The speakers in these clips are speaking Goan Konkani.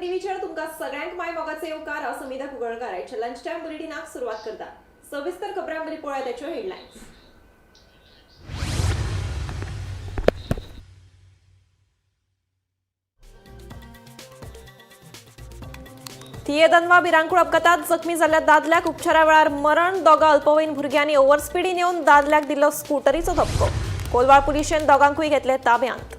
टीव्हीचेर तुमकां सगळ्यांक माय मोगाचे येवकार. हांव समिधा कुंकळकार. आयच्या लंच टायम बुलेटिनाक सुरवात करता. सविस्तर खबरां बरी पळोवया त्याच्यो हेडलायन्स. थिये दनवा भिरांकूळ अपघातात जखमी जाल्ल्या दादल्याक उपचारा वेळार मरण. दोगां अल्पवयीन भुरग्यांनी ओव्हरस्पिडीन येवन दादल्याक दिल्लो स्कुटरीचो धपको. कोलवाळ पुलिशेन दोगांकूय घेतले ताब्यांत.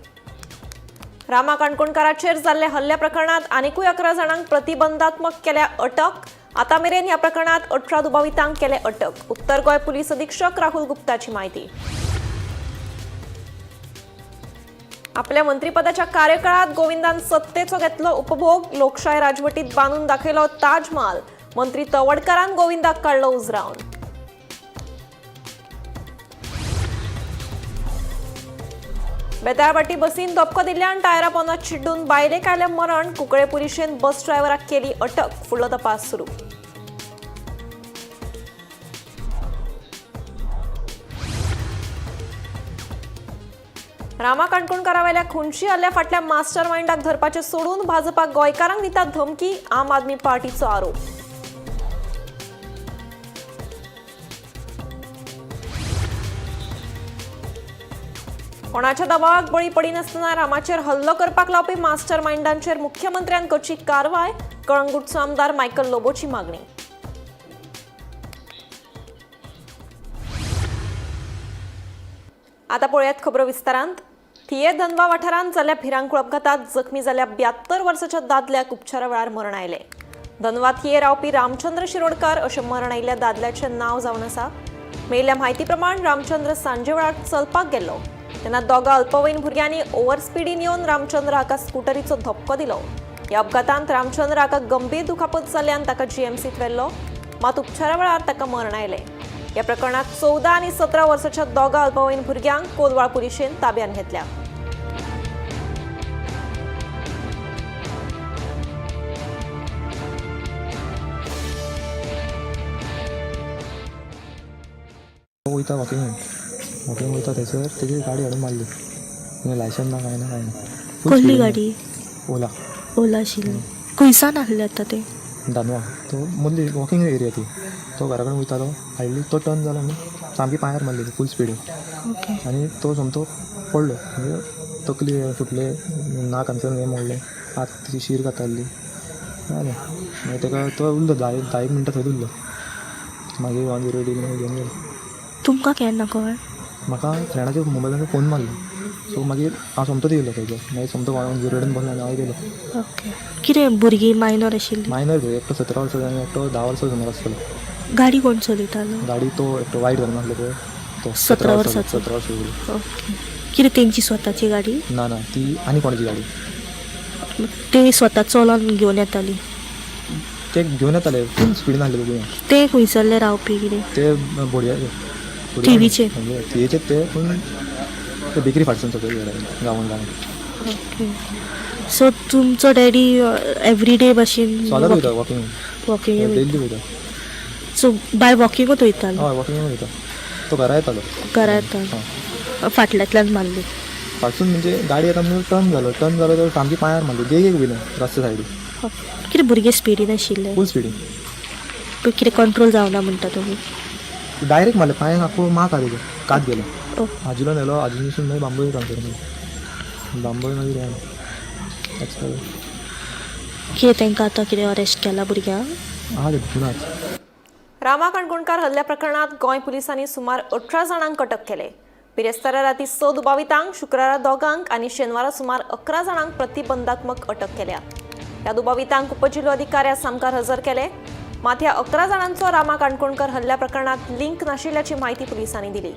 रामा काणकोणकाराचेर जाल्ल्या हल्ल्या प्रकरणात आनिकूय 11 जाणांक प्रतिबंधात्मक केल्या अटक. आता मेरेन ह्या प्रकरणात 18 दुबावितांक केले अटक. उत्तर गोंय पोलीस अधीक्षक राहुल गुप्ताची माहिती. आपल्या मंत्रीपदाच्या कार्यकाळात गोविंदान सत्तेचो घेतलो उपभोग. लोकशाय राजवटीत बांदून दाखयलो ताजमहाल. मंत्री तवडकारान गोविंदाक काडलो उजरावन. बेताळबाटी बसीन धपको दिल्ल्यान टायरा पोंदा चिड्डून बायलेक आयलें मरण. कुंकळे पुलिशेन बस ड्रायव्हराक केली अटक. फुडलो तपास सुरू. रामा काणकोणकारावेल्या खुनशी हल्ल्या फाटल्या मास्टर मायंडाक धरपाचें सोडून भाजपा गोंयकारांक दिता धमकी. आम आदमी पार्टीचो आरोप. कोणाच्या दबावाक बळी पडिनासतना रामाचेर हल्लो करपाक लावपी मास्टर मायंडांचेर मुख्यमंत्र्यान करची कारवाय. कळंगूटचो आमदार मायकल लोबोची मागणी. आता पळोवयात खबरो विस्तारांत. थिये धनवा वाठारांत जाल्ल्या भिरांकूळ अपघातात जखमी जाल्ल्या 72 वर्साच्या दादल्याक उपचारा वेळार मरण आयलें. धनवा थिये रावपी रामचंद्र शिरोडकर अशें मरण आयिल्ल्या दादल्याचें नांव जावन आसा. मेळिल्ल्या म्हायती प्रमाण रामचंद्र सांजे वेळार चलपाक गेल्लो तेन्ना दोगां अल्पवयीन भुरग्यांनी ओव्हरस्पिडीन येवन रामचंद्र हाका स्कुटरीचो धपको दिलो. ह्या अपघातांत रामचंद्र हाका गंभीर दुखापत जाल्ल्यान ताका जीएमसीत व्हेल्लो, मात उपचारा वेळार ताका मरण आयलें. ह्या प्रकरणात 14 आनी 17 वर्साच्या दोगां अल्पवयीन भुरग्यांक कोलवाळ पुलिशेन ताब्यांत घेतल्या. वयता वॉकिंगान, वॉकिंग वयता थंयसर तेजी गाडी हाडून मारली. लायसन ना, कांय ना, कांय ना. फूल कसली स्पिडीन. गाडी? ओला. ओला आशिल्ली. खंयसान आहले आतां ते? दानवा तो मदली वॉकिंग एरिया ती. तो घरा कडेन वयतालो, हाडली, तो टर्न जालो आनी सामकी पांयार मारली फूल स्पिडीन. आनी तो सोमतो पडलो. म्हणजे तकली फुटले, नाक हांगसर हें मोडलें, हात ती शीर कातारली. जालें. मागीर ताका तो उरलो 10 एक मिनटां थंयच उरलो. मागीर 108 येयली, घेवन गेलो. तुमकां केन्ना कळ्ळें? म्हाका फ्रेंडाच्या मोबायलाचेर फोन मारलो. सो मागीर हांव सोमतोच येयलो थंयसर. मागीर सोमतो 108 बसलो आनी हांव गेलो. ओके, कितें भुरगीं मायनर आशिल्लीं? मायनर थंय एकटो 17 वर्साचो आनी एकटो 10 वर्साचो सुमार आसतलो. गाडी कोण चलयतालो? गाडी तो एकटो वायट घालून आसलो पळय तो. 17 वर्साचो. 17 वर्साचो. ओके, कितें तेंची स्वताची गाडी? ना ना, ती आनी कोणाची गाडी. ते स्वता चलोन घेवन येताली? ते घेवन येताले, फूल स्पिडीन आसले दोगूय. ते खंयसरले रावपी कितें? ते बोडयाचे. थिवीचे? थियेचे ते, पूण ते बेकरी फाटसून सकयल गांवान गांवान. ओके, सो तुमचो डॅडी एवरीडे भशेन सदांच वयता वॉकिंग. वॉकिंग? डेली वयता. सो बाय वॉकिंगूच वयतालो? हय, वॉकिंग वयता. तो घरा येतालो. घरा येतालो. फाटल्यांतल्यान मारली? फाटसून म्हणजे गाडी येता म्हणून टर्न जालो, टर्न जालो तर सामकी पांयार मारली, देगेक वयल्यान रस्त्या सायडीक. कितें भुरगे स्पिडीन आशिल्ले? फूल स्पिडीन. पूण कितें कंट्रोल जावना म्हणटा तुमी? डायरेक्ट मारले पांयान, आख्खो माक आहा तेजो, कात गेलो. ओके. आजुला नेलो. आजुनसून मागीर बांबोळी ट्रान्सफर केलो. बांबोळी मागीर हें एक्सपायर. कितें तांकां आतां कितें अरेस्ट केला भुरग्यांक? आहा ते तितूनाच. रामा काणकोणकार हल्ल्या प्रकरणात गोंय पुलिसांनी सुमार 18 जाणांक अटक केले. बिरेस्तारा राती 6 दुबावितांक, शुक्रारा दोगांक आनी शेनवारा सुमार 11 जाणांक प्रतिबंधात्मक अटक केल्या. ह्या दुबावितांक उपजिल्होधिकाऱ्या सामकार हजर केले. मात ह्या 11 जाणांचो रामा काणकोणकर हल्ल्या प्रकरणात लिंक नाशिल्ल्याची माहिती पुलिसांनी दिली.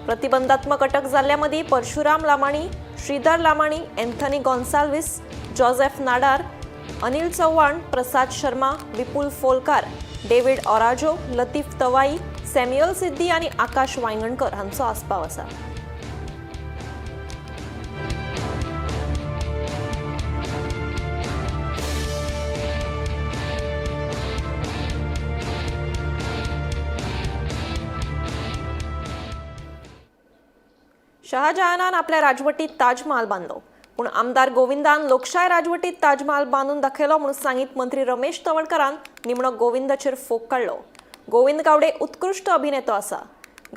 प्रतिबंधात्मक अटक जाल्ल्या मदीं परशुराम लामाणी, श्रीधर लामाणी, एन्थनी गोन्साल्वीस, जोसेफ नाडार, अनिल चव्हाण, प्रसाद शर्मा, विपुल फोलकार, डेव्हिड ओराजो, लतीफ तवाई, सॅम्युअल सिद्दी आनी आकाश वायंगणकर हांचो आस्पाव आसा. शहाजहानान आपल्या राजवटीत ताजमहाल बांदलो, पूण पूण आमदार गोविंदान लोकशाय राजवटीत ताजमहाल बांदून दाखयलो म्हणून सांगीत मंत्री रमेश तवडकारान निमणो गोविंदाचेर फोग काडलो. गोविंद गावडे उत्कृश्ट अभिनेतो आसा.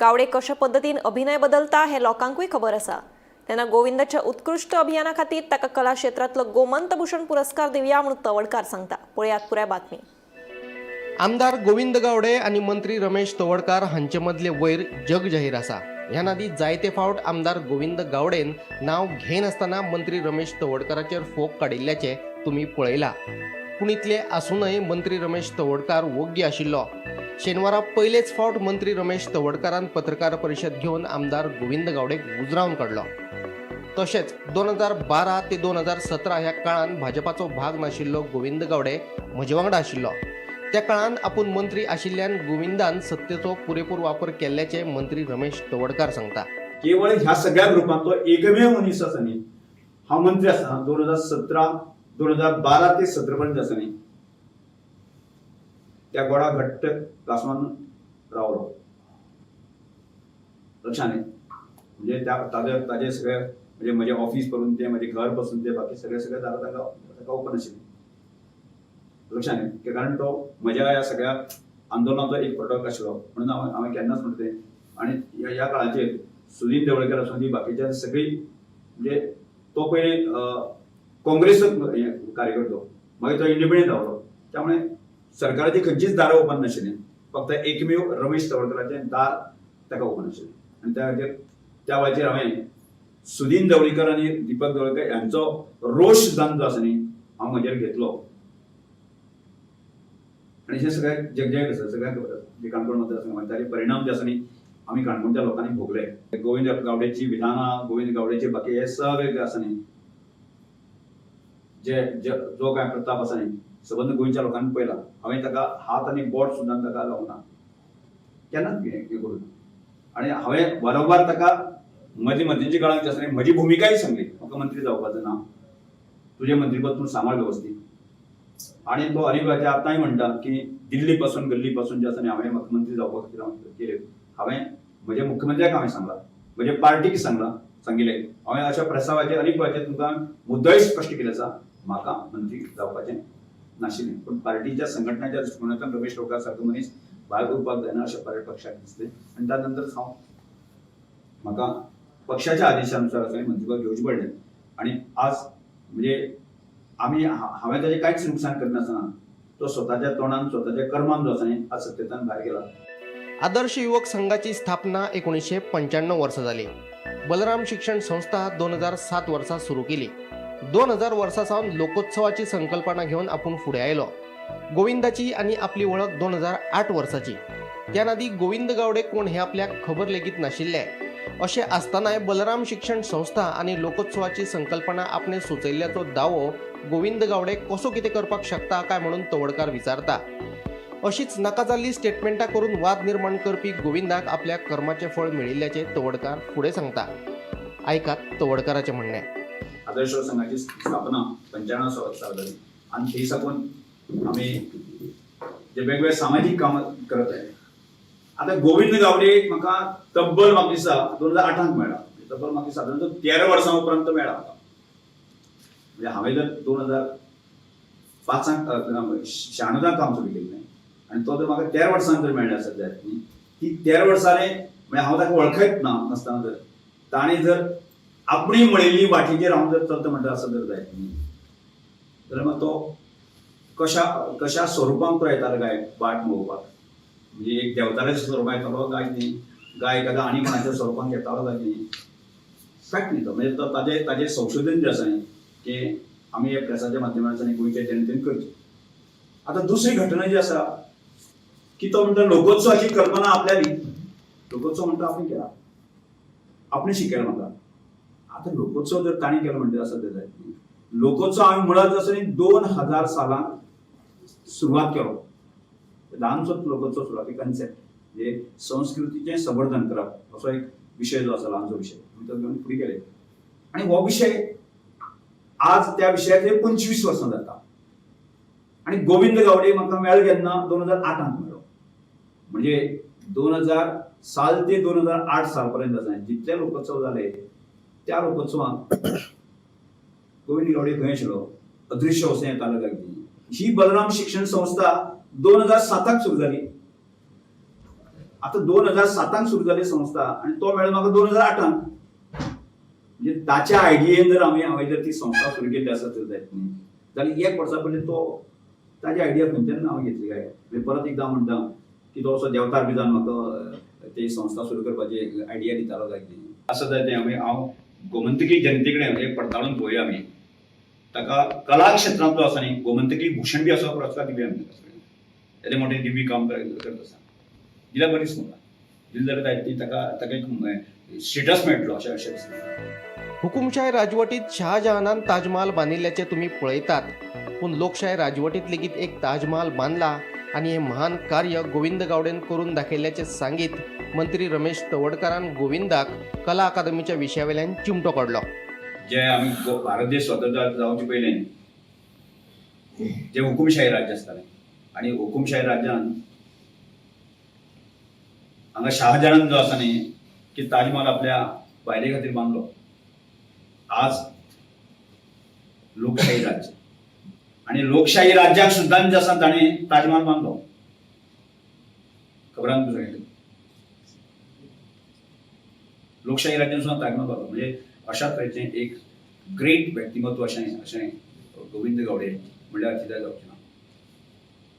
गावडे कशा पद्दतीन अभिनय बदलता हें लोकांकूय खबर आसा. तेन्ना गोविंदाच्या उत्कृश्ट अभियाना खातीर ताका कला क्षेत्रांतलो गोमंत भूषण पुरस्कार दिवया म्हणून तवडकार सांगता. पळयात पुराय बातमी. आमदार गोविंद गावडे आनी मंत्री रमेश तवडकार हांचे मदले वैर जग जाहीर आसा. ह्या नादी जायते फावट आमदार गोविंद गावडेन नांव घेयनासतना मंत्री रमेश तवडकाराचेर फोग काडिल्ल्याचें तुमी पळयलां. पूण इतलें आसूनय मंत्री रमेश तवडकार वोग्गी आशिल्लो. शेनवारा पयलेच फावट मंत्री रमेश तवडकारान पत्रकार परिशद घेवन आमदार गोविंद गावडेक उजरावन काडलो. तशेंच 2012 ते 2017 ह्या काळान भाजपाचो भाग नाशिल्लो गोविंद गावडे म्हजे वांगडा आशिल्लो. त्या काळान आपूण मंत्री आशिल्ल्यान गोविंदान सत्तेचो पुरेपूर वापर केल्ल्याचें मंत्री रमेश तवडकार सांगता. केवळ ह्या सगळ्या ग्रुपांतलो एकमेव मनीस आसा न्ही, हांव मंत्री आसतना 2017 2012 ते 17 पर्यंत आसा न्ही, त्या गोडा घट्ट लासमान रावलो. लक्षात न्ही, म्हणजे त्या ताजे ताजे सगळे म्हणजे म्हजें ऑफिस पसून ते म्हजें घर पसून ते बाकी सगळे सगळे दारां ताका ताका ओपन आशिल्ली. लक्षात न्ही, कारण तो म्हज्या ह्या सगळ्या आंदोलनाचो एक प्रोडक्ट आशिल्लो म्हणून हांवें हांवें केन्नाच म्हणटा तें. आनी ह्या काळाचेर सुदीन देवळकर आसूं ती बाकीच्या सगळी म्हणजे तो पयलीं काँग्रेसचो कार्यकर्तो, मागीर तो इंडिपेंडंट रावलो. त्यामुळे सरकाराची खंयचीच दारां ओपन नाशिल्ली, फक्त एकमेव रमेश तवडकराचें दार ताका ओपन आशिल्लें. आनी त्या खातीर त्या वेळाचेर हांवें सुदीन देवळीकर आनी दीपक देवळकर हांचो रोश सुद्दां जो आसा न्ही हांव म्हजेर घेतलो. आनी हें सगळें जगजाहीर आसा, सगळ्यांक खबर आसा. जे काणकोण मतदारसंघात ताचे परिणाम जे आसा न्ही आमी काणकोणच्या लोकांनी भोगले. गोविंद गावडेची विधानां, गोविंद गावडेचे बाकी हे सगळे जे आसा न्ही, जे जो काय प्रताप आसा न्ही सबंद गोंयच्या लोकांनी पळयला. हांवें ताका हात आनी बोट सुद्दां ताका लावना, केन्नाच हें करूं ना. आनी हांवें वारंवार ताका मदीं मदींच्या काळांत जे आसा न्ही म्हजी भुमिकाय सांगली, म्हाका मंत्री जावपाचो ना, तुजें मंत्रीपद तूं सांबाळ वेवस्थीत. आनी तो अनेक आतांय म्हणटा की दिल्ली पासून गल्ली पासून जे आसा न्ही हांवें म्हाका मंत्री जावपा खातीर हांवें केलें. हांवें म्हज्या मुख्यमंत्र्याक हांवें सांगलां, म्हज्या पार्टीक सांगलां, सांगिल्लें हांवें अशा प्रस्तावाचेर अनेक वेळाचेर तुमकां मुद्दोय स्पश्ट केले आसा, म्हाका मंत्री जावपाचें नाशिल्लें. पूण पार्टीच्या संघटनाच्या दृश्टिकोनांतल्यान रमेश तवडकार सारको मनीस भायर उरपाक जायना अशें पार्टी पक्षाक दिसलें. आनी त्या नंतर हांव म्हाका पक्षाच्या आदेशानुसार असं मंत्रीपद घेवचें पडलें. आनी आज म्हणजे आमी हांवें ताजें कांयच नुकसान करनासतना तो स्वताच्या तोंडान स्वताच्या कर्मान जो आसा न्ही आज सत्तेंतल्यान भायर गेला. आदर्श युवक संघाची स्थापना 1995 वर्सा जाली. बलराम शिक्षण संस्था 2007 वर्सा सुरू केली. 2000 वर्सा सावन लोकोत्सवाची संकल्पना घेवन आपूण फुडें आयलो. गोविंदाची आनी आपली वळख 2008 वर्साची. त्या नादी गोविंद गावडे कोण हे आपल्याक खबर लेगीत नाशिल्लें. अशें आसतनाय बलराम शिक्षण संस्था आनी लोकोत्सवाची संकल्पना आपणे सुचयल्ल्याचो दावो गोविंद गावडे कसो कितें करपाक शकता काय म्हणून तवडकार विचारता. अशीच नाका जाल्ली स्टेटमेंटां करून वाद निर्माण करपी गोविंदाक आपल्या कर्माचें फळ मेळिल्ल्याचें तवडकार फुडें सांगता. आयकात तवडकाराचें म्हणणें. आदर्श संघाची स्थापना 95 साल जाली आनी थंय साकून आमी जे वेगवेगळे सामाजीक कामां करत आहे. आतां गोविंद गावडे म्हाका तब्बल म्हाका दिसता 2008 मेळ्ळा. तब्बल म्हाका सादारण 13 वर्सां उपरांत तो मेळ्ळा म्हाका. म्हणजे हांवें जर 2005 96 काम सुरू केल्लें आनी तो जर म्हाका 13 वर्सां जर मेळ्ळा आसत जायत न्ही, ती 13 वर्सांनी म्हणजे हांव ताका वळखत ना नासतना जर ताणें जर आपणी म्हणिल्ली वाटेचेर हांव जर चलता म्हणटा आसत जर जायत न्ही, जाल्यार मागीर तो कशा कशा स्वरुपांत तो येतालो काय वाट मोगपाक, म्हणजे एक देवताच्या स्वरुपांत येतालो काय न्ही, गाय एखाद्या आनी कोणाच्या स्वरुपांत येतालो काय न्ही, कांयच न्ही. तो म्हणजे तो ताजे ताजें संशोधन जें आसा न्ही की आमी ह्या प्रेसाच्या माध्यमांतल्यान गोंयच्या जनतेन करचें. आतां दुसरी घटना जी आसा की तो म्हणटा लोकोत्सवाची कल्पना आपल्याली, लोकोत्सव म्हणटा आपणे केला, आपणे शिकयला म्हाका. आतां लोकोत्सव जर ताणें केलो म्हणटा आसत जायत न्ही, लोकोत्सव हांवें मुळात आसा न्ही 2000 सालांत सुरवात केलो. ल्हानसो लोकोत्सव सुरवात कन्सेप्ट म्हणजे संस्कृतीचें संवर्धन करप असो एक विशय जो आसा, ल्हानसो विशय आमी तो घेवन फुडें गेले. आनी हो विशय आज त्या विशयाचेर 25 वर्सां जाता. आनी गोविंद गावडे म्हाका मेळ्ळो केन्ना 2008 मेळ्ळो. म्हणजे 2000 साल ते 2008 साल पर्यंत आसा जितले लोकोत्सव जाले त्या लोकोत्सवांत गोविंद गावडे खंय आशिल्लो, अदृश्य वचूं येतालो काय कितें. ही बलराम शिक्षण संस्था 2007 सुरू जाली. आतां 2007 सुरू जाली संस्था आनी तो मेळ्ळो म्हाका 2008. म्हणजे ताच्या आयडियेन जर आमी हांवें जर ती संस्था सुरू केल्ली आसत जर जायत न्ही जाल्यार एक वर्सा पयलीं तो ताजी आयडिया खंयच्यान हांवें घेतली काय. म्हणजे परत एकदां म्हणटा की तो असो देंवचार बी जावन म्हाका ती संस्था सुरू करपाची आयडिया दितालो काय कितें आसत जायत तें. आमी हांव गोमंतकी जनते कडेन एक पडताळून पळोवया आमी ताका कला क्षेत्रांत जो आसा न्ही गोमंतकी भूषण बी असो पुरस्कार दिवया आमी ताका सगळ्यांक. येदें मोठें दिव्य काम करत आसा, दिल्यार बरें दिसता म्हाका. दिलें जाल्यार जायत ती ताका ताका एक स्टेटस मेळटलो अशें अशें दिसता. हुकुमशाय राजवटीत शहाजहानान ताजमहाल बांदिल्ल्याचें तुमी पळयतात, पूण लोकशाय राजवटीत लेगीत एक ताजमहाल बांदला आनी हें महान कार्य गोविंद गावडेन करून दाखयल्ल्याचें सांगीत मंत्री रमेश तवडकारान गोविंदाक कला अकादमीच्या विशयावेल्यान चिमटो काडलो. जे आमी भारत देश स्वतंत्र जावचे पयलें जे हुकुमशाही राज्य आसतालें आनी हुकुमशाही राज्यान हांगा शहाजहान जो आसा न्ही की ताजमहाल आपल्या बायले खातीर बांदलो. आज लोकशाही राज्य आनी लोकशाही राज्याक सुद्दां जे आसा ताणें ताजमहाल बांदलो. खबर आसा तुका सगळ्यांक? लोकशाही राज्यान सुद्दां ताजमहाल बांदलो. म्हणजे अशा तरेचें एक ग्रेट व्यक्तिमत्व अशें अशें गोविंद गावडे म्हणल्यार अतिताय जावची ना.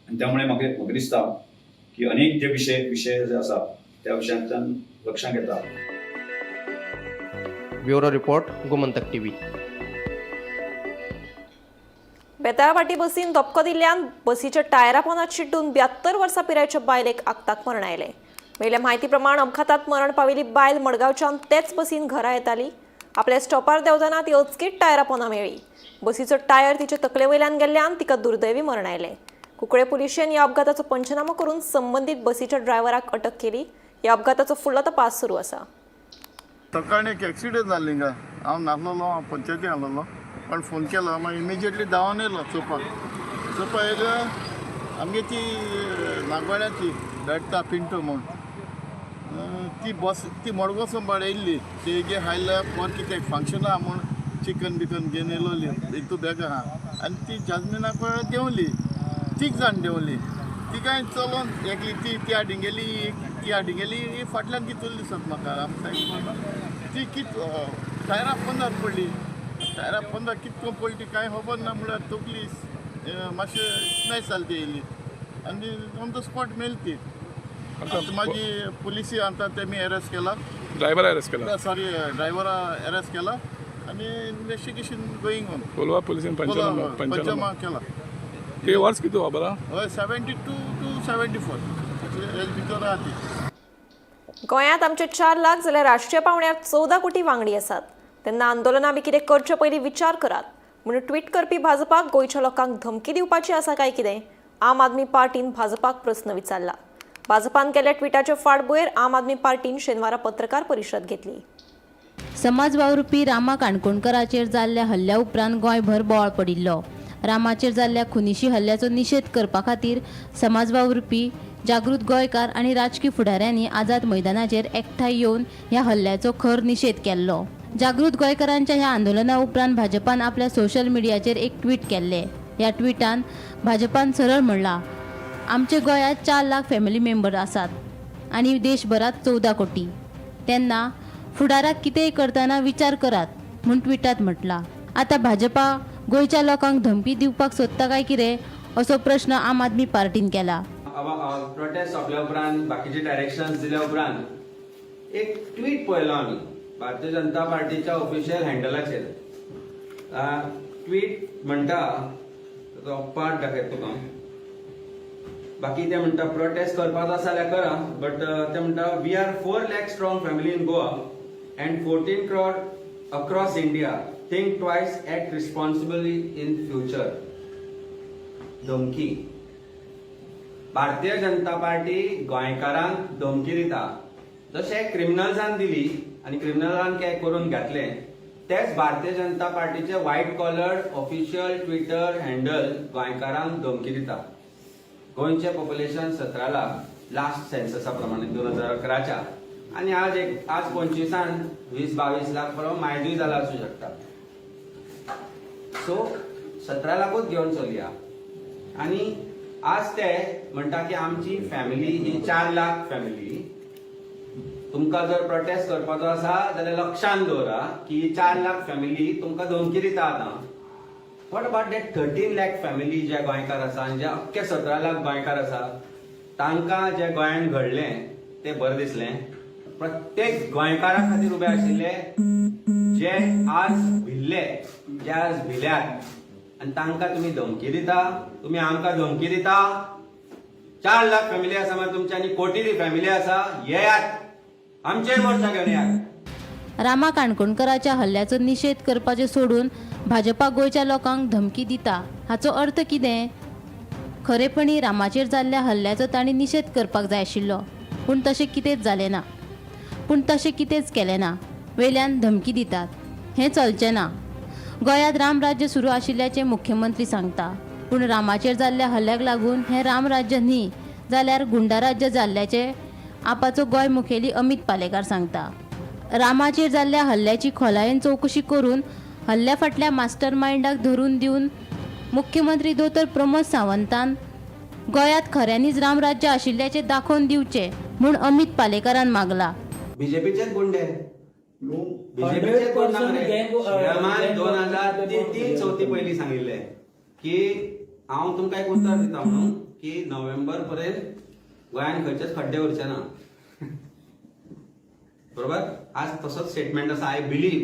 आनी त्यामुळे म्हाका म्हाका दिसता की अनेक जे विशय विशय जे आसा त्या विशयांतल्यान लक्षांत येता. Bureau report, Gomantak TV. Betalbatim बसीन धपको दिल्ल्यान बसीच्या टायरा पोंदा चिड्डून 72 वर्सां पिरायेच्या बायलेक आक्ताक मरण आयलें. मेळिल्ल्या म्हायती प्रमाण अपघातात मरण पाविल्ली बायल मडगांवच्यान तेच बसीन घरा येताली. आपल्या स्टॉपार देंवतना ती अचकीत टायरा पोंदा मेळ्ळी. बसीचो टायर तिचे तकले वयल्यान गेल्ल्यान तिका दुर्दैवी मरण आयलें. कुंकळे पुलिशेन ह्या अपघाताचो पंचनामो करून संबंदीत बसीच्या ड्रायव्हराक अटक केली. ह्या अपघाताचो फुडलो तपास सुरू आसा. सकाळी एक एक्सिडेंट जाल्ली हिंगा. हांव नासलेलो, हांव पंचायती आसलेलो, पण फोन केलो मागीर इमिजिएटली धांवन येयलो चोवपाक. चोवपाक येयलो आमगे ती नागवाड्याची बेडटा पिंटो म्हूण ती बस ती मडगांव संबाळ येयल्ली. तेगे हायल्या कोण कितें फंक्शन आहा म्हूण चिकन बिकन घेवन येयलोली एक तूं बॅग आहा आनी ती जाजमिना पळय देंवली. तीग जाण देंवली. तिगांय चलोन एकली ती ती हाडीं गेली, ती हाडीं गेली, ही फाटल्यान कितून दिसत म्हाका आम ती कित टायरा पोंदार पडली. टायरा पोंदार कितको पडली ती कांय खबर ना, म्हळ्यार तकली मातशें स्मॅश जाली ती येयली आनी ऑन the spot मेली ती. आतां मागीर पुलिसी आतां तेमी अरेस्ट केला. ड्रायव्हर अरेस्ट केला. सॉरी, ड्रायव्हरा अरेस्ट केला आनी इन्वेस्टिगेशन गोईंग ऑन. कोलवा पुलिसेन पंचनामा पंचनामा पंचनामा केला. ते वर्स किती खबर आहा? हय, 72 टू 74 हेज भितर आहा ती. गोंयांत आमचे 4 लाख जाल्यार राष्ट्रीय पांवड्यार 14 कोटी वांगडी आसात. तेन्ना आंदोलनां बी कितें करचे पयलीं विचार करात म्हणून ट्वीट करपी भाजपाक गोंयच्या लोकांक धमकी दिवपाची आसा काय कितें, आम आदमी पार्टीन भाजपाक प्रस्न विचारला. भाजपान केल्ल्या ट्विटाचे फाटभुंयेर आम आदमी पार्टीन शेनवारा पत्रकार परिशद घेतली. समाज वावुरपी रामा काणकोणकराचेर जाल्ल्या हल्ल्या उपरांत गोंयभर बोवाळ पडिल्लो. रामाचेर जाल्ल्या खुनिशी हल्ल्याचो निशेध करपा खातीर समाज वावुरपी, जागृत गोंयकार आनी राजकी फुडाऱ्यांनी आझाद मैदानाचेर एकठांय येवन ह्या हल्ल्याचो खर निशेध केल्लो. जागृत गोंयकारांच्या ह्या आंदोलना उपरांत भाजपान आपल्या सोशल मिडियाचेर एक ट्वीट केल्लें. ह्या ट्विटान भाजपान सरळ म्हणलां, आमचे गोंयांत 4 लाख फॅमिली मेंबर आसात आनी देशभरात 14 कोटी, तेन्ना फुडाराक कितेंय करतना विचार करात म्हूण ट्विटात म्हटलां. आतां भाजपा गोंयच्या लोकांक धमकी दिवपाक सोदता काय कितें असो प्रश्न आम आदमी पार्टीन केला. प्रोटेस्ट सोंपल्या उपरांत बाकीचे डायरेक्शन्स दिल्या उपरांत एक ट्वीट पळयलो आमी भारतीय जनता पार्टीच्या ऑफिशियल हँडलाचेर. ट्वीट म्हणटा, तो पार्ट दाखयता तुका, बाकी ते म्हणटा प्रोटेस्ट करपाचो आसा जाल्यार करा, बट ते म्हणटा we are 4 lakh strong family in Goa and 14 crore across India, think twice, act responsibly in future. धमकी. भारतीय जनता पार्टी गोंयकारांक धमकी दिता, जशें क्रिमिनल्सान दिली आनी क्रिमिनलान काय करून घातले, तेच भारतीय जनता पार्टीचे white collar official Twitter handle गोंयकारांक धमकी दिता. गोंयचें पॉप्युलेशन 17 लाख लास्ट सेन्ससा प्रमाणे 2011च्या, आनी आज एक आज 25 20-22 लाख बरोबर मायजूय जाला आसूं शकता. सो 17 लाखूच घेवन चलया. आनी आज ते म्हणटा की आमची फॅमिली ही 4 लाख फॅमिली. तुमकां जर प्रोटेस्ट करपाचो आसा जाल्यार लक्षान दवरा की ही 4 लाख फॅमिली तुमकां धमकी दिता आतां. What about that 13 lakh family जे गोंयकार आसा आनी जे अख्खे 17 लाख गोंयकार आसा, तांकां जे गोंयांत घडलें तें बरें दिसलें? प्रत्येक गोंयकारा खातीर उबे आशिल्ले जे आज भिल्ले, जे आज भिल्यात आनी तांकां तुमी धमकी दिता. तुमी आमकां धमकी दिता. 4 लाख फॅमिली आसा मरे तुमची आनी कोटीनी फॅमिली आसा. येयात, आमचेर मोर्चा घेवन येयात. रामा काणकोणकराच्या हल्ल्याचो निशेध करपाचें सोडून भाजपा गोंयच्या लोकांक धमकी दिता हाचो अर्थ कितें? खरेपणी रामाचेर जाल्ल्या हल्ल्याचो तांणी निशेध करपाक जाय आशिल्लो, पूण तशें कितेंच जालें ना. पूण तशें कितेंच केलें ना. वेल्यान धमकी दितात, हें चलचें ना. गोंयांत रामराज्य सुरू आशिल्ल्याचें मुख्यमंत्री सांगता, पूण रामाचेर जाल्ल्या हल्ल्याक लागून हें रामराज्य न्ही जाल्यार गुंडाराज्य जाल्ल्याचें आपाचो गोंय मुखेली अमीत पालेकार सांगता. रामाचेर जाल्ल्या हल्ल्याची खोलायेन चवकशी करून हल्ल्या फाटल्या मास्टर मायंडाक धरून दिवन मुख्यमंत्री दोतोर प्रमोद सावंतान गोंयांत खऱ्यांनीच रामराज्य आशिल्ल्याचें दाखोवन दिवचें म्हूण अमीत पालेकारान मागला. बीजेपीचेच गुंडे, बीजेपीचेच गुंडा मरे. श्रीरामान 2003 चवथी पयलीं सांगिल्लें की हांव तुमकां एक उतर दिता म्हणून की नोव्हेंबर पर्यंत गोंयांत खंयचेच खड्डे उरचे ना, बरोबर? आज तसोच स्टेटमेंट आसा. I believe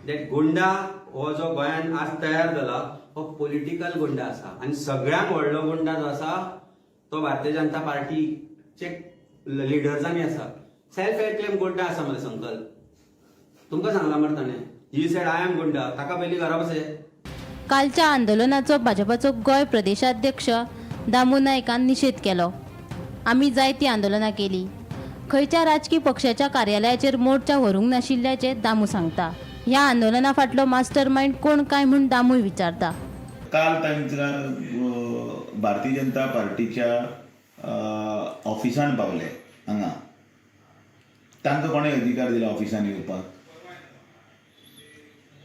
that गुंडा हो जो गोंयांत आज तयार जाला हो पॉलिटिकल गुंडा आसा आनी सगळ्यांत व्हडलो गुंडा जो आसा तो भारतीय जनता पार्टीचे लिडर्सांनी आसा. सेल्फ एक्लेम गुंडा आसा मरे संकल्प. तुमकां सांगला मरे ताणें, he said, "I am goonda." ताका पयलीं घरा बसय. कालच्या आंदोलनाचो भाजपाचो गोंय प्रदेशाध्यक्ष दामू नायकान निशेध केलो. आमी जायतीं आंदोलनां केली, खंयच्या राजकी पक्षाच्या कार्यालयाचेर मोर्चा व्हरूंक नाशिल्ल्याचें दामू सांगता. ह्या आंदोलना फाटलो मास्टर मायंड कोण काय म्हूण दामूय विचारता. काल तांकां भारतीय जनता पार्टीच्या ऑफिसान पावले हांगा. तांकां कोणें अधिकार दिला ऑफिसान येवपाक?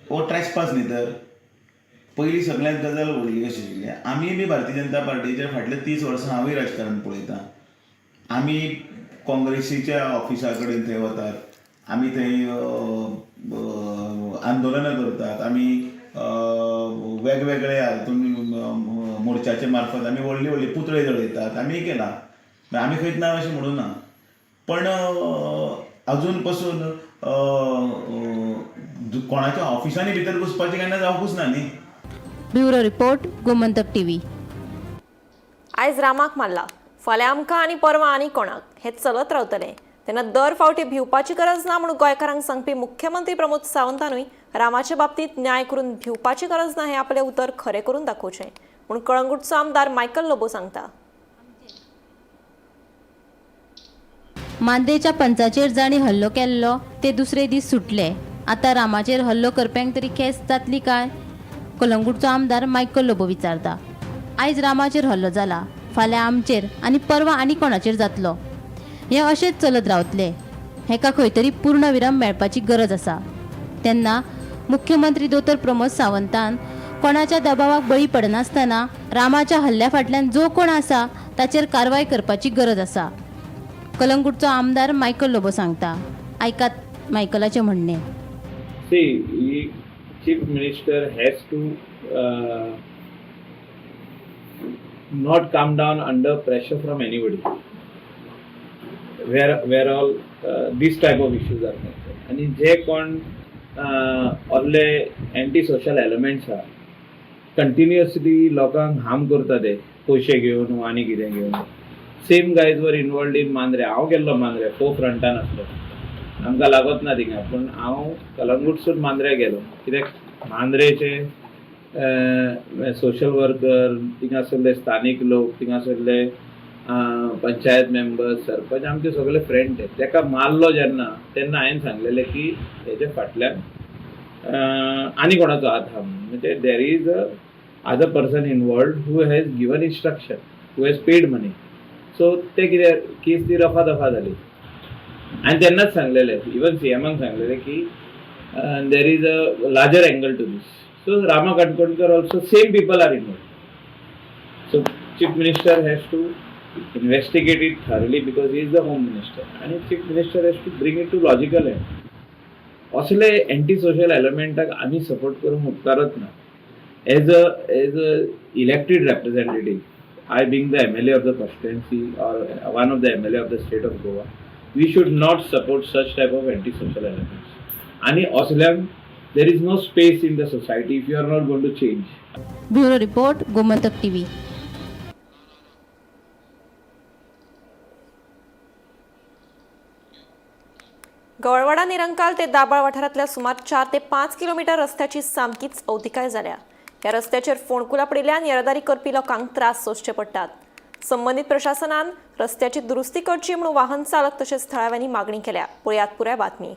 हो ट्रेसपास न्ही तर. पयलीं सगळ्यांत गजाल व्हडली कशी आशिल्ली, आमी बी भारतीय जनता पार्टीच्या फाटले 30 वर्सां हांवूय राजकारण पळयतां. आमी काँग्रेसीच्या ऑफिसा कडेन थंय वतात, आमी थंय आंदोलनां करतात, आमी वेगवेगळे हातून मोर्चाचे मार्फत आमी व्हडली व्हडली पुतळे जळयतात. आमी केलां, आमी खंयच ना अशें म्हणूं ना. पण अजून पसून कोणाच्या ऑफिसांनी भितर घुसपाचें केन्ना जावंकूच ना न्ही. Bureau report, Gomantak TV. आयज रामाक मारला, फाल्यां आमकां आनी परवां आनी कोणाक, हें चलत रावतलें. तेन्ना दर फावटी भिवपाची गरज ना म्हणून गोंयकारांक सांगपी मुख्यमंत्री प्रमोद सावंतानूय रामाच्या बाबतींत न्याय करून भिवपाची गरज ना हें आपलें उतर खरें करून दाखोवचें म्हूण कळंगूटचो आमदार मायकल लोबो सांगता. मांद्रेच्या पंचाचेर जांणी हल्लो केल्लो ते दुसरे दीस सुटले. आतां रामाचेर हल्लो करप्यांक तरी खेस जातली काय? कलंगूटचो आमदार मायकल लोबो विचारता. आयज रामाचेर हल्लो जाला, फाल्यां आमचेर आनी परवां आनी कोणाचेर जातलो. हें अशेंच चलत रावतलें. हेका खंय तरी पूर्णविराम मेळपाची गरज आसा. तेन्ना मुख्यमंत्री दोतोर प्रमोद सावंतान कोणाच्या दबावाक बळी पडनासतना रामाच्या हल्ल्या फाटल्यान जो कोण आसा ताचेर कारवाय करपाची गरज आसा, कलंगूटचो आमदार मायकल लोबो सांगता. आयकात मायकलाचें म्हणणें. See, chief minister has to not come down under pressure from anybody. Where all this type of issues are concerned. आणि जे कोण असले एंटी सोशल एलिमेंट्स आहा, कंटिन्युअसली लोकांक हार्म करता ते पयशे घेवन आनी कितें घेवन. Same guys were involved in Mandrem. हांव गेल्लो मांद्रे, फो फ्रंटान आसलो. आमकां लागत ना थिंगा, पूण हांव कलंगूटसून मांद्र्या गेलो कित्याक मांद्रेचे सोशल वर्कर, थिंगासरले स्थानीक लोक, थिंगासरले पंचायत मेंबर्स, सरपंच, आमचे सगळे फ्रेंड. ते तेका मारलो जेन्ना तेन्ना हांवें सांगलेलें की हेच्या फाटल्यान आनी कोणाचो हात आहा म्हणून. म्हणजे there is a other person involved who has given instruction, who has paid money. So ते कितें केस ती रफा दफा जाली. आनी तेन्नाच सांगलेलें, इवन सीएमाक सांगलेलें की there is a larger angle to this. So Rama Kankonkar also same people are involved. So chief minister has to investigate it thoroughly because he is the home minister and chief minister has to bring it to logical end. असले एंटी सोशल एलिमेंटाक आमी सपोर्ट करूंक उपकारत ना. As a elected representative, I being the MLA of the constituency or one of the MLA of the state of Goa, we should not support such type of anti social elements. आनी असल्यांक there is no space in the society if you are not going to change. Bureau report, Gomantak TV. Gavalwada Nirankal ते दाबाळ वाठारांतल्या सुमार 4 ते 5 किलोमीटर रस्त्याची सामकीच अवतिकाय जाल्या. ह्या रस्त्याचेर फोंडकुलां पडिल्ल्यान येरादारी करपी लोकांक त्रास सोंसचे पडटात. संबंदीत प्रशासनान रस्त्याची दुरुस्ती करची म्हणून वाहन चालक तशेंच थळाव्यांनी मागणी केल्या. पळयात पुराय बातमी.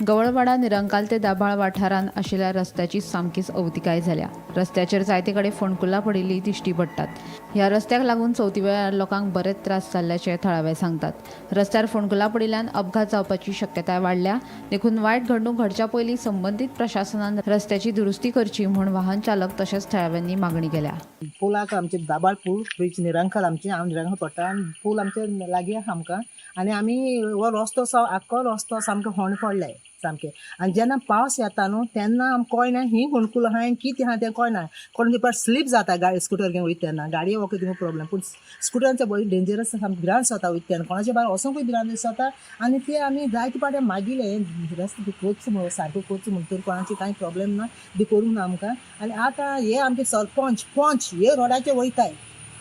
गवळवाडा निरंकाल ते दाबाळ वाठारांत आशिल्ल्या रस्त्याची सामकीच अवतिकाय जाल्या. रस्त्याचेर जायते कडेन फोंडकुलां पडिल्लीं दिश्टी पडटात. ह्या रस्त्याक लागून चवथी वेळार लोकांक बरेच त्रास जाल्ल्याचे थळावे सांगतात. रस्त्यार फोंडकुलां पडिल्ल्यान अपघात जावपाची शक्यताय वाडल्या. देखून वायट घडणूक घडच्या पयलीं संबंदीत प्रशासनान रस्त्याची दुरुस्ती करची म्हूण वाहन चालक तशेंच थळाव्यांनी मागणी केल्या. पुलाक आमचे दाबाळ पूल ब्रिज निरंकाल आमचे हांव निरंकाल पडटा आनी पूल आमचे लागीं आसा आमकां आनी आमी हो रस्तो आख्खो रस्तो सामको होंड पडलाय सामकें. आनी जेन्ना पावस येता न्हू तेन्ना आमकां कळना ही फोंडकुलां आहा आनी कितें आहा तें कळना. कोण ती स्लीप जाता गाडी स्कुटर घेवन वयता तेन्ना गाडये वखद दिवंक प्रॉब्लेम, पूण स्कुटरांचे बरी डेंजरस सामकें भिरांत जाता वयता तेन्ना, कोणाच्या भायर वचोंकूय भिरांत दिसता. आनी ते आमी जायते फावटी मागिले रस्तो करचो म्हणून सारको करचो म्हणून, तर कोणाची कांय प्रॉब्लेम ना बी करूंक ना आमकां. आनी आतां हे आमचे सरपंच पंच हे रोडाचे वयताय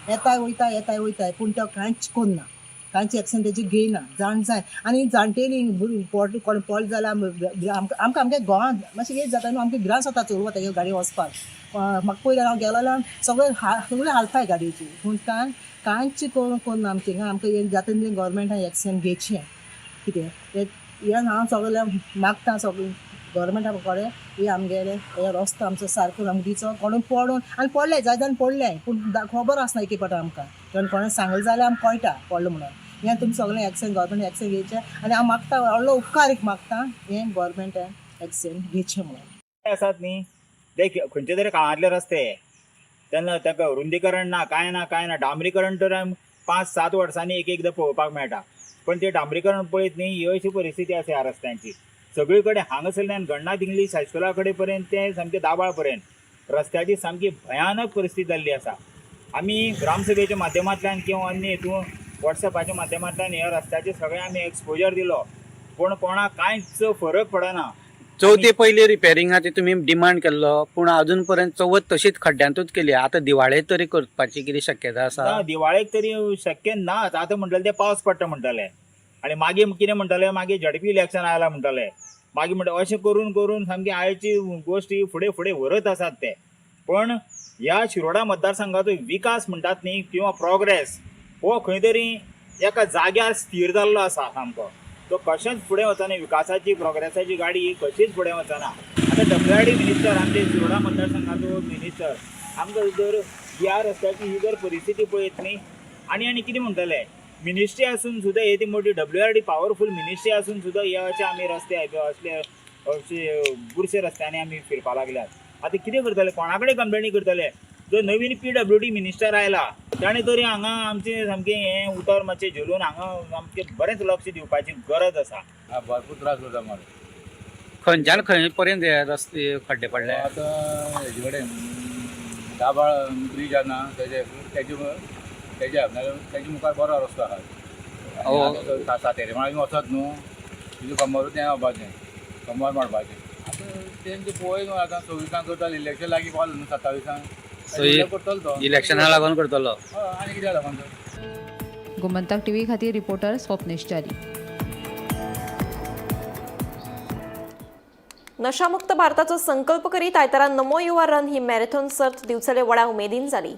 येताय वयताय येताय वयताय, पूण तो कांयच करना, कांयच एक्शन तेजी घेयना जाण जाय. आनी जाणटेली पोट कोण पडले जाल्यार आमकां आमकां आमगे गोवान मातशें हें जाता न्हू, आमकां भिरांत जाता चलोवपा तेगे गाडी वचपाक. म्हाका पयलीं हांव गेलो जाल्यार सगळें सगळें हालताय गाडयेची, पूण कांय कांयच करूंक ना आमचें. आमकां हें जाता तितलें गव्हर्मेंटान एक्शन घेवचें कितें हें हांव सगळें मागता सगळें गव्हर्मेंटा कडेन. हे आमगेले हे रस्तो आमचो सारको आमकां दिवचो. कोणूय पडून आनी पडले जाय जाण पडले, पूण खबर आसना एक फावट आमकां, कारण कोणें सांगलें जाल्यार आमकां कळटा पडलो म्हणून. हें तुमी सगळें एक्शन गव्हर्मेंट एक्शन घेवचें आनी हांव मागता व्हडलो उपकार एक मागता हें गव्हर्मेंटान एक्शन घेवचें म्हणून. आसात न्ही ते खंयचे तरी काळांतले रस्ते, तेन्ना ताका रुंदीकरण ना, कांय ना, कांय ना. डांबरीकरण तर 5-7 वर्सांनी एक एकदां पळोवपाक मेळटा, पण ते डांबरीकरण पळयत न्ही ही अशी परिस्थिती आसा ह्या रस्त्यांची सगळी कडेन. हांगासरल्यान गणनाथ इंग्लीश हायस्कुला कडेन पर्यंत ते सामके दाबाळ पर्यंत रस्त्याची सामकी भयानक परिस्थिती जाल्ली आसा. आमी ग्रामसभेच्या माध्यमांतल्यान किंवा अन्य हेतून वॉट्सएपाच्या माध्यमांतल्यान ह्या रस्त्याचे सगळे आमी एक्सपोजर दिलो, पूण कोणाक कांयच फरक पडना. चवथी पयली रिपेरिंगा ती तुमी डिमांड केल्लो, पूण अजून पर्यंत चवथ तशीच खड्ड्यांतूच केली. आतां दिवाळे तरी करपाची कितें शक्यता आसा? ना, दिवाळेक तरी शक्य ना. आतां म्हणटले ते पावस पडटा म्हणटले, आनी मागीर कितें म्हणटले, मागीर झडपी इलेक्शन आयला म्हणटले, मागीर म्हणटा अशें करून करून सामकी आयची गोश्ट ही फुडें फुडें व्हरत आसात ते. पण ह्या शिरोडा मतदारसंघाचो विकास म्हणटात न्ही किंवा प्रोग्रेस हो खंय तरी एका जाग्यार स्थीर जाल्लो आसा सामको. तो कशेंच फुडें वचना, विकासाची प्रोग्रेसाची गाडी ही कशीच फुडें वचना. आतां डब्ल्यू आर डी मिनिस्टर आमचे शिरोडा मतदारसंघाचो मिनिस्टर आमकां जर ह्या रस्त्याची ही जर परिस्थिती पळयत न्ही, आनी आनी कितें म्हणटले, मिनिस्ट्री आसून सुद्दां येदी मोठी W R D powerful ministry आसून सुद्दां हे अशे आमी रस्ते असले अशे बुरशे रस्त्यांनी आमी फिरपाक लागल्यात. आतां कितें करतले, कोणा कडेन कंप्लेनी करतले? जो नवीन पीडब्ल्यूडी मिनिस्टर आयला ताणें तरी हांगा आमचें सामकें हें उतर मातशें झेलून हांगा आमचें बरेंच लक्ष दिवपाची गरज आसा. भरपूर त्रास जाता मरे. खंयच्यान खंय पर्यंत हे रस्ते खड्डे पडले? आतां हेजे कडेन दाबाळ ब्रीज आहा ना तेजे तेजे तेज्या तेजे मुखार बरो रस्तो आहा. सातेरी माळी वचत न्हू तुजें कमरूच हें जावपाचें, कमर मोडपाचें. आतां तेंचे पळय न्हू, आतां 24 करताले, इलेक्शन लागीं पावलें न्हू 27 करतलो तो, इलेक्शना लागून करतलो. आनी कित्याक लागून तर. गोमंतक टीव्ही खातीर रिपोर्टर स्वप्नेश च्यारी. नशामुक्त भारताचो संकल्प करीत आयतारा नमो युवा रन ही मॅरेथॉन सर्त दिवचले व्हडा उमेदीन जाली.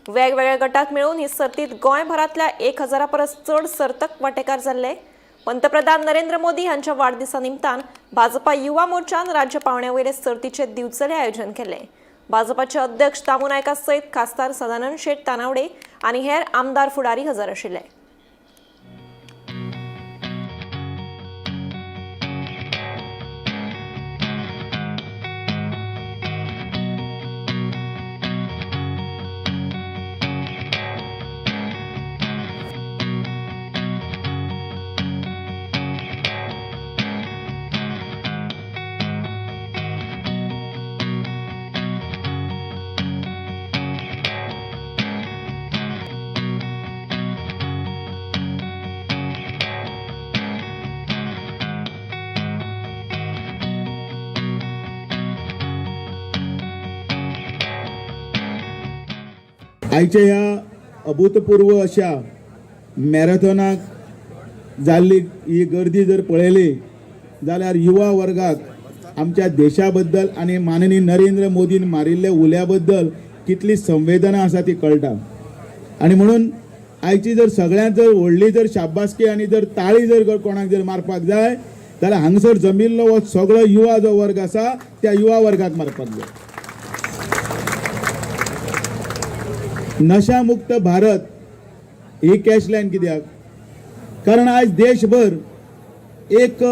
वेगवेगळ्या गटात मेळून ही सर्तीत गोंयभरांतल्या 1000 परस चड सर्तक वांटेकार जाल्ले. पंतप्रधान नरेंद्र मोदी हांच्या वाडदिसा निमतान भाजपा युवा मोर्चान राज्य पावंड्या वयले सर्तीचे दिवचले आयोजन केले. भाजपाचे अध्यक्ष दामू नायका सयत खासदार सदानंद शेट तानावडे आनी हेर आमदार फुडारी हजर आशिल्ले. आयच्या ह्या अभूतपूर्व अशा मॅरेथॉनाक जाल्ली ही गर्दी जर पळयली जाल्यार युवा वर्गाक आमच्या देशा बद्दल आनी माननीय नरेंद्र मोदीन मारिल्ल्या उल्या बद्दल कितली संवेदना आसा ती कळटा. आनी म्हणून आयची जर सगळ्यांत जर व्हडली जर शाबासकी आनी जर ताळी जर कोणाक जर मारपाक जाय जाल्यार हांगसर जमिल्लो हो सगळो युवा जो वर्ग आसा त्या युवा वर्गाक मारपाक जाय. नशामुक्त भारत ही कॅश लायन कित्याक, कारण आयज देशभर एक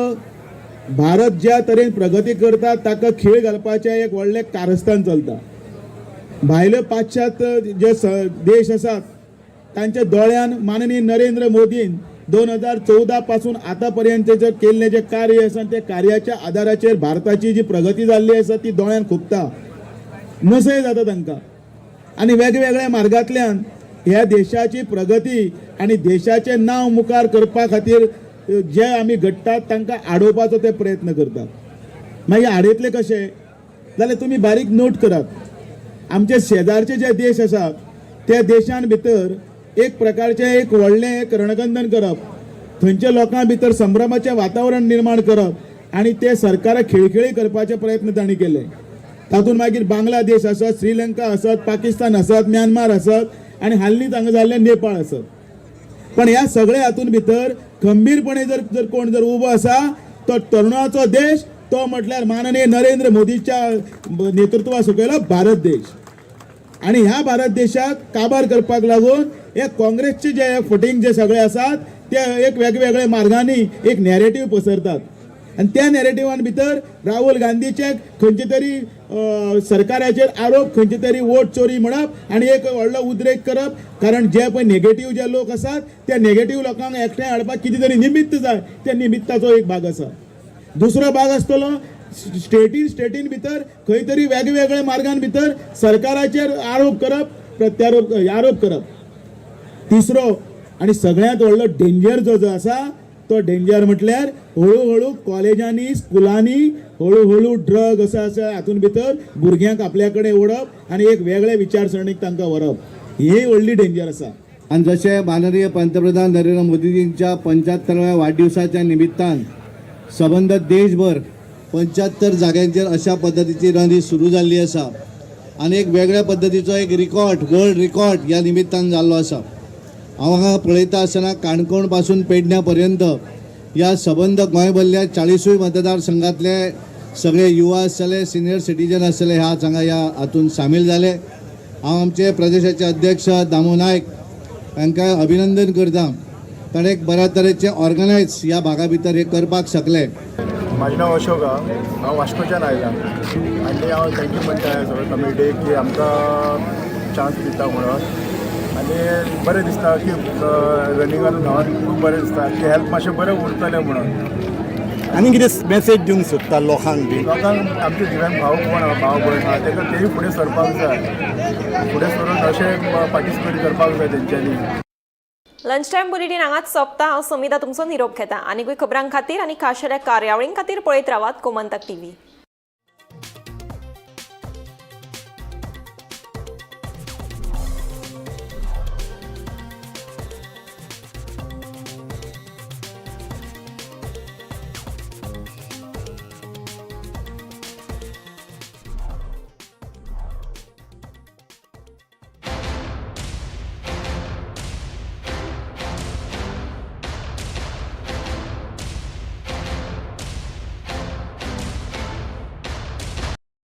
भारत ज्या तरेन प्रगती करता ताका खीळ घालपाचें एक व्हडलें कारस्थान चलता. भायले पाश्चात्य जे देश आसात तांच्या दोळ्यान माननीय नरेंद्र मोदीन 2014 पासून आतां पर्यंत जे केल्लें जें कार्य आसा त्या कार्याच्या आदाराचेर भारताची जी प्रगती जाल्ली आसा ती दोळ्यान खुपता, नसय जाता तांकां. आनी वेगवेगळ्या मार्गांतल्यान ह्या देशाची प्रगती आनी देशाचें नांव मुखार करपा खातीर जे आमी घडटात तांकां आडोवपाचो ते प्रयत्न करतात. मागीर आडयतले कशे जाल्यार तुमी बारीक नोट करात, आमचे शेजारचे जे देश आसात त्या देशान भितर एक प्रकारचें एक व्हडलें एक रणगंदन करप, थंयच्या लोकां भितर संभ्रमाचें वातावरण निर्माण करप आनी ते सरकाराक खिळखिळी करपाचे प्रयत्न तांणी केले. तातूंत मागीर बांगलादेश आसत, श्रीलंका आसत, पाकिस्तान आसत, म्यानमार आसत आनी हाल्लीच हांगा जाल्लें नेपाळ आसत. पण ह्या सगळ्या हातून भितर खंबीरपणे जर जर कोण जर उबो आसा तो तरुणाचो देश, तो म्हटल्यार माननीय नरेंद्र मोदीच्या नेतृत्वा सकयलो भारत देश. आनी ह्या भारत देशाक काबार करपाक लागून हे काँग्रेसचे जे फटींग जे सगळे आसात ते एक वेगवेगळ्या मार्गांनी एक नॅरेटीव पसरतात आनी त्या नॅरेटिवान भितर राहुल गांधीचे खंयचे तरी सरकाराचेर आरोप, खंयचे तरी वोट चोरी म्हणप आनी एक व्हडलो उद्रेक करप. कारण जे पळय नेगेटीव जे लोक आसात त्या नेगेटीव लोकांक एकठांय हाडपाक कितें तरी निमित्त जाय, त्या निमित्ताचो एक भाग आसा. दुसरो भाग आसतलो स्टेटीन स्टेटीन भितर खंय तरी वेगवेगळ्या मार्गान भितर सरकाराचेर आरोप करप, प्रत्यारोप आरोप करप. तिसरो आनी सगळ्यांत व्हडलो डेंजर जो जो आसा तो डेंजर म्हटल्यार हळूहळू कॉलेजांनी स्कुलांनी हळूहळू ड्रग असो आसा हातून भितर भुरग्यांक आपल्या कडेन ओडप आनी एक वेगळे विचारसरणीक तांकां व्हरप, ही व्हडली डेंजर आसा. आनी जशें माननीय पंतप्रधान नरेंद्र मोदीजींच्या 75व्या वाडदिवसाच्या निमित्तान सबंद देशभर 75 जाग्यांचेर अशा पद्दतीची रन सुरू जाल्ली आसा आनी एक वेगळ्या पद्दतीचो एक रिकॉर्ड, वर्ल्ड रिकॉर्ड ह्या निमित्तान जाल्लो आसा. हांव हांगा पळयता आसतना काणकोण पासून पेडण्या पर्यंत ह्या सबंद गोंयभरल्या 40 मतदारसंघातले सगळे युवा आसतले, सिनियर सिटीजन आसतले ह्या हांगा ह्या हातून सामील जाले. हांव आमचे प्रदेशाचे अध्यक्ष दामू नायक हांकां अभिनंदन करता, कारण एक बऱ्या तरेचे ऑर्गनायज ह्या भागा भितर हे करपाक शकले. म्हाजें नांव अशोक आहा, हांव वास्कोच्यान आयला आनी हांव thank you म्हणटा सगळे कमिटीक की आमकां चान्स दिता म्हणून. आनी बरें दिसता की रनिंगान धांवन खूब बरें दिसता की हेल्थ मातशें बरें उरतलें म्हणून. आनी कितें मॅसेज दिवंक सोदता लोकांक बी? लोकांक आमचे जिवन भाव कोण आहा, भाव भयण आहा, ताका तेय फुडें सरपाक जाय, फुडें सरून अशें पार्टिसिपेट करपाक जाय तेंच्यांनी. लंच टायम बुलेटीन हांगाच सोंपता. हांव समिता तुमचो निरोप घेता. आनीकूय खबरां खातीर आनी खाशेल्या कार्यावळीं खातीर पळयत रावात गोमंतक टीव्ही.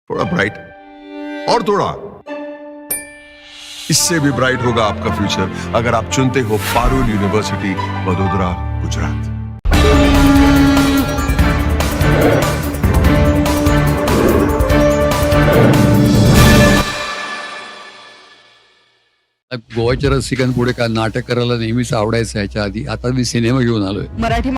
थोड़ा ब्राइट और थोड़ा इससे भी ब्राइट होगा आपका फ्यूचर अगर आप चुनते हो पारुल यूनिवर्सिटी, वडोदरा, गुजरात। गोवाच्या रसिकांपुढे का नाटक करायला नेहमीच आवडायचं. ह्याच्या आधी आता मी सिनेमा घेऊन आलोय. मराठी.